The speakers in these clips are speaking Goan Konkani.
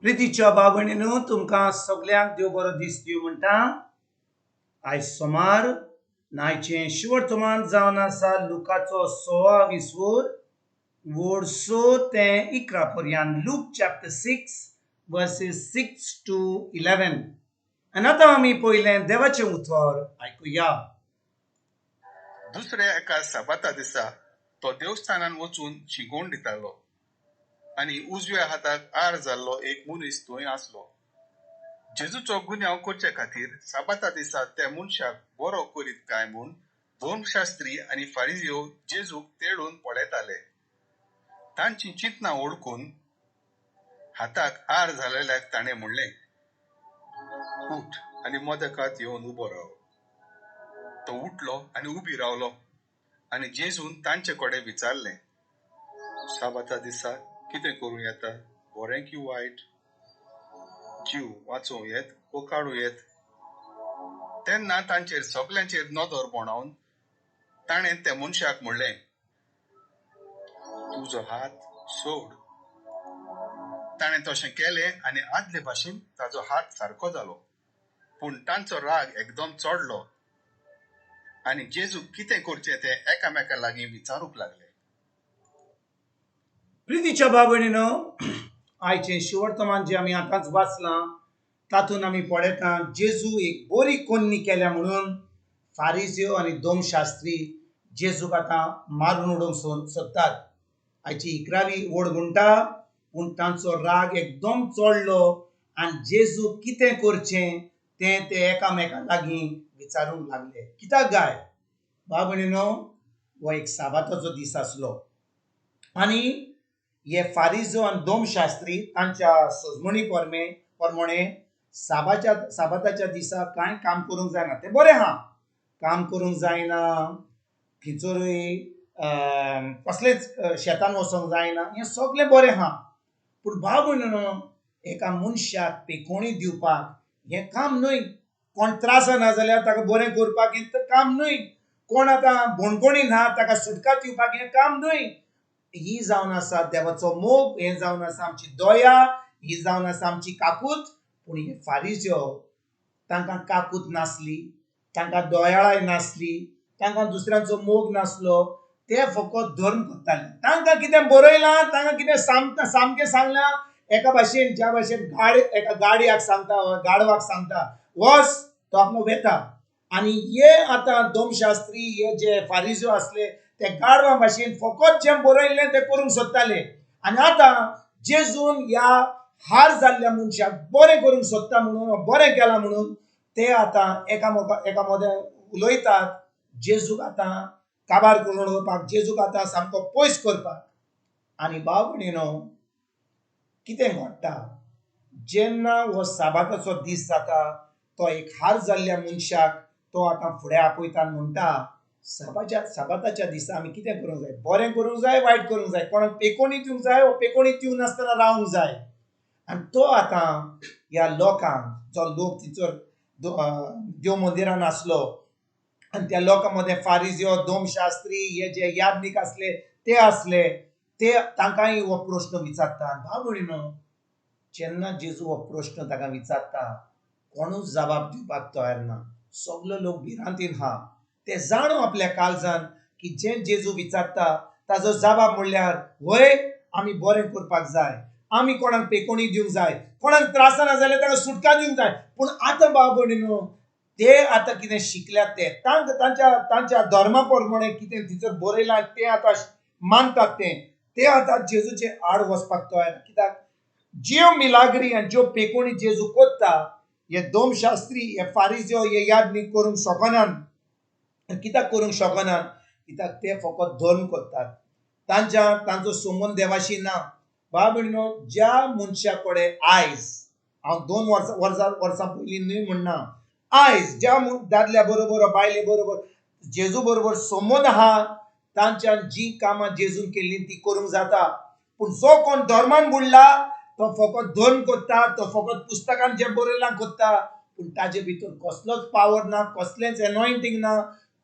प्रितीच्या भाव भयणीनो, तुमकां सगल्यांक देव बरो दीस दिवं म्हणटा. आयज सोमार, आयचें शिवर्तमान जावन आसा लुकाचो 16 विस्वूर वोड 6 ते 11 पर्यंत, Luke chapter 6 verses 6 to 11. आनी आतां आमी पयलें देवाचें उतर आयकुया. दुसऱ्या एका सबाता दिसा तो देवस्थानान वचून शिकोवण दितालो आनी उजव्या हाताक आर जाल्लो एक मनीस थंय आसलो. जेजूचो गुन्यांव करचे खातीर सबाता दिसा त्या मनशाक बरो करीत काय म्हूण धर्मशास्त्री आनी फारिजियो जेजूक तेळून पळयताले. तांची चिंतनां वळखून हाताक आर जाल्ल्याक ताणें म्हणलें, "उठ आनी मदकात येवन उबो राव." तो उठलो आनी उबी रावलो आनी जेजून तांचे कडेन विचारलें, "साबाता दिसा कितें करूं येता, बरें की वायट? जीव वाचोवं येत वो काडूं येत?" तेन्ना तांचेर सगल्यांचेर नदर भोंवडावन ताणें त्या मनशाक म्हणलें, "तुजो हात सोड." ताणें तशें केलें आनी आदले भाशेन ताजो हात सारको जालो. पूण तांचो राग एकदम चडलो आनी जेजूक कितें करचें तें एकामेका लागीं विचारूंक लागले. प्रितीच्या भाव भयणीनो, आयचें शिवर्तमान जें आमी आतांच वाचलां, तातूंत आमी पळयता जेजू एक बरी कोन्नी केल्या म्हणून फारिज्यो आनी दोमशास्त्री जेजूक आतां मारून उडोवंक सोदतात. आयची 11वी ओड म्हणटा, पूण तांचो राग एकदम चडलो आनी जेजू कितें करचें तें ते एकामेका लागीं विचारूंक लागले. कित्याक गाय, भाव भयणीनो? हो एक साबाताचो दीस आसलो आनी हे फारिजो आनी दोमशास्त्री तांच्या सजमणी परमणे साबाताच्या दिसा कांय काम करूंक जायना. तें बरें आहा, काम करूंक जायना, खंयसरूय कसलेच शेतान वचोंक जायना, हें सगळें बरें आहा. पूण भाव भयणीनो, एका मनशाक पेकोणी दिवपाक हें काम न्हय. कोण त्रासा जाल्यार ताका बरें करपाक हें काम न्हय. कोण आतां बणकोणी ना ताका सुटका दिवपाक हें काम न्हय. ही जावन आसा देवाचो मोग, हें जावन आसा आमची दया, ही जावन आसा आमची काकूत. पूण हे फारिज्यो, तांकां काकूत नासली, तांकां दयाळाय नासली, तांकां दुसऱ्यांचो मोग नासलो. ते फकत धर्म करताले. तांकां कितें बरयलां, तांकां कितें सामकें सांगलां, एका भाशेन ज्या भाशेन गाडी एका गाडयाक सांगता, गाडवाक सांगता वच, तो आपलो वेता. आनी हे आतां दोमशास्त्री, हे जे फारिज्यो आसले, ते गाडवा भाशेन फकत जें बरयल्लें तें करूंक सोदताले. आनी आतां जेजून ह्या हार जाल्ल्या मनशाक बरें करूंक सोदता म्हणून, बरें केलां म्हणून ते आतां एकामेका एका मदें उलयतात, जेजूक आतां काबार करून उडोवपाक, जेजूक आतां सामको पयस करपाक. आनी भाव भयणीनो, कितें घडटा, जेन्ना हो साबाताचो दीस जाता, तो एक हार जाल्ल्या मनशाक तो आतां फुडें आपयता, म्हणटा, साबाताच्या दिसा आमी कितें करूंक जाय? बरें करूंक जाय, वायट करूंक जाय? कोणाक पेकोणी दिवंक जाय वो पेकोणी दिवं नासतना रावंक जाय? आनी तो आतां ह्या लोकांक, जो लोक थंयसर देव मंदिरान आसलो आनी त्या लोकां मदें फारिज्यो, दोमशास्त्री, हे जे याज्ञीक आसले ते आसले, ते तांकांय हो प्रश्न विचारता. भाव भयणीनो, जेन्ना जेजू हो प्रश्न ताका विचारता, कोणूच जबाब दिवपाक तयार ना. सगलो लोक भिरांतीन आहा. ते जाणो आपल्या काळजान की जें जेजू विचारता ताजो जबाब म्हणल्यार, वय, आमी बरें करपाक जाय, आमी कोणाक पेकोणी दिवंक जाय, कोणाक त्रासाना जाल्यार ताका सुटका दिवंक जाय. पूण आतां भाव भयणीनो, ते आतां कितें शिकल्यात, ते तांकां तांच्या तांच्या धर्मा प्रमाणे कितें थंयसर बरयलां तें आतां मानतात. ते ते आतां जेजूचे आड वचपाक तयार. कित्याक? ज्यो मिलाग्री आनी ज्यो पेकोणी जेजू कोत्ता, हे दोमशास्त्री, हे फारिज्यो, हे याज्ञीक करूंक शकनात. कित्याक करूंक शकनात? कित्याक ते फकत धर्म करतात, तांचो संबंद देवाशी ना. भाव भयणीनो, ज्या मनशा कडेन आयज, हांव 2 वर्सां वर्सां वर्सां पयलीं न्हय म्हणना, आयज ज्या दादल्या बरोबर, बायले बरोबर जेजू बरोबर संबंद आहा, तांच्यान जी कामां जेजून केल्ली ती करूंक जाता. पूण जो कोण धर्मान बुडला, तो फकत धर्म करता, तो फकत पुस्तकान जें बरयलां करता, पूण ताजे भितर कसलोच पावर ना, कसलेंच एनॉयंटींग ना,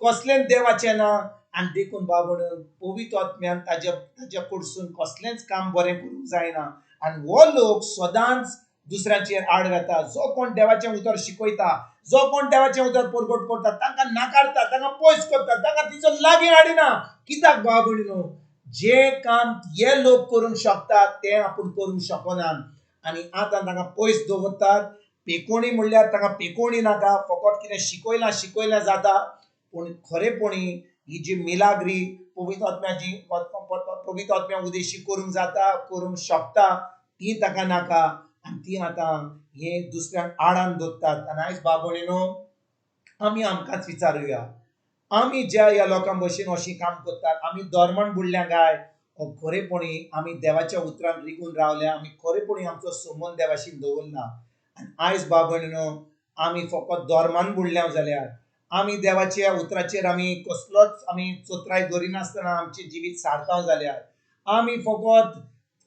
कसलेंच देवाचें ना. आनी देखून बाबा, पवित्र आत्म्यान ताज्या कडसून कसलेंच काम बरें करूंक जायना. आनी हो लोक सदांच दुसऱ्यांचेर आड वेता. जो कोण देवाचें उतर शिकयता, जो कोण देवाचें उतर परगट करता तांकां नाकारता, तांकां पयस करता, तांकां तिचो लागीं हाडिना. कित्याक भाव भयणीनो, जे काम हे लोक करूंक शकतात तें आपूण करूंक शकना आनी आतां तांकां पयस दवरतात. पेकोणी म्हणल्यार तांकां पेकोणी नाका, फकत कितें शिकयलां शिकयलां जाता. पूण खरेपणी ही जी मिलाग्री पवित्र आत्म्याची पवित्र आत्म्या उदेशी करूंक जाता, करूंक शकता, ती ताका नाका आनी ती आतां हे दुसऱ्यांक आडान दवरतात. आनी आयज भाव भयणीनो, आमी आमकांच विचारुया, आमी ज्या ह्या लोकां भशेन अशीं काम करतात, आमी धर्मान बुडल्या काय खरेपणी आमी देवाच्या उतरान रिगून रावल्या, आमी खरेपणी आमचो संबंद देवाशी दवरला. आनी आयज भाव भयणीनो, आमी फकत धर्मान बुडल्या जाल्यार, आमी देवाच्या उतराचेर आमी कसलोच आमी चोत्राय दवरिनासतना आमचें जिवीत सारता जाल्यार, आमी फकत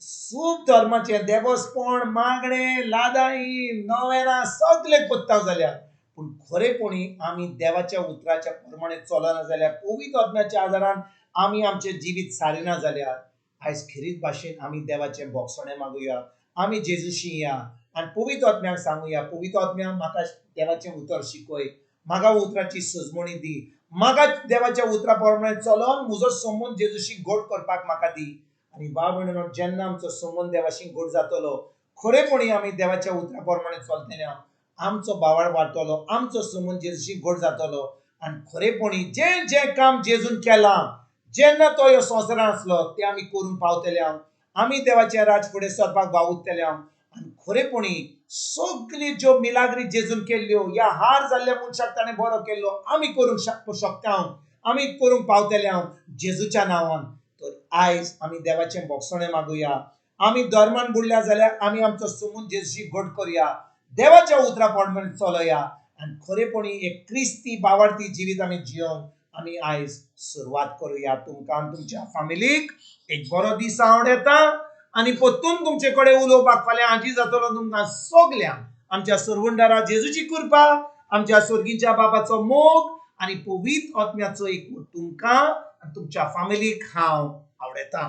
खूब धर्माचें देवस्पण, मागणें, लादाई, नवेनां सगळें करता जाल्यार, पूण खरेपणी आमी देवाच्या उतराच्या प्रमाणे चलना जाल्यार, पवित्र आत्म्याच्या आदारान आमी आमचें जिवीत सारिना जाल्यार, आयज खेरीत भाशेन आमी देवाचें भोगसणें मागुया, आमी जेजूशी या आनी पवित्र आत्म्याक सांगुया, पवित्र आत्म्या म्हाका देवाचें उतर शिकय, म्हाका उतराची सजमणी दी, म्हाका देवाच्या उतरा प्रमाणे चलोन म्हजो संबंद जेजूशी गोड करपाक म्हाका दी. आनी भाव भयणीनो, जेन्ना आमचो संबंद देवाशी गोड जातलो, खरेपणी आमी देवाच्या उतरा प्रमाणे चलतले, आमचो बावाळ वाडटलो, आमचो संबंद जेजूशी गोड जातलो. आनी खरेपणी जें जें काम जेजून केलां जेन्ना तो ह्या संवसारांत आसलो तें आमी करूंक पावतले, आमी देवाचें राज फुडें सरपाक वावुरतले. आनी खरेपणी सगळी ज्यो मिलाग्री जेजून केल्ल्यो, ह्या हार जाल्ल्या मनशाक ताणें बरो केल्लो, आमी करूंक शकता, आमी करूंक पावतले जेजूच्या नांवान. तर आयज आमी देवाचें भोगसणें मागुया. आमी धर्मान बुडल्या जाल्यार आमी आमचो संबंद जेजूशी घट करुया, देवाच्या उतरा प्रमाणे चलया आनी खरेपणी एक क्रिस्ती बावार्थी जिवीत आमी जियोन आमी आयज सुरवात करुया. तुमकां आनी तुमच्या फामिलीक एक बरो दीस आवडटा आनी परतून तुमचे कडेन उलोवपाक फाल्यां आजी जातलो. तुमकां सगल्यांक आमच्या सरवंडारा जेजूची कृपा, आमच्या स्वर्गीच्या बाबाचो मोग आनी पवित्र आत्म्याचो एकवट तुमकां आनी तुमच्या फामिलीक हांव आवडटा.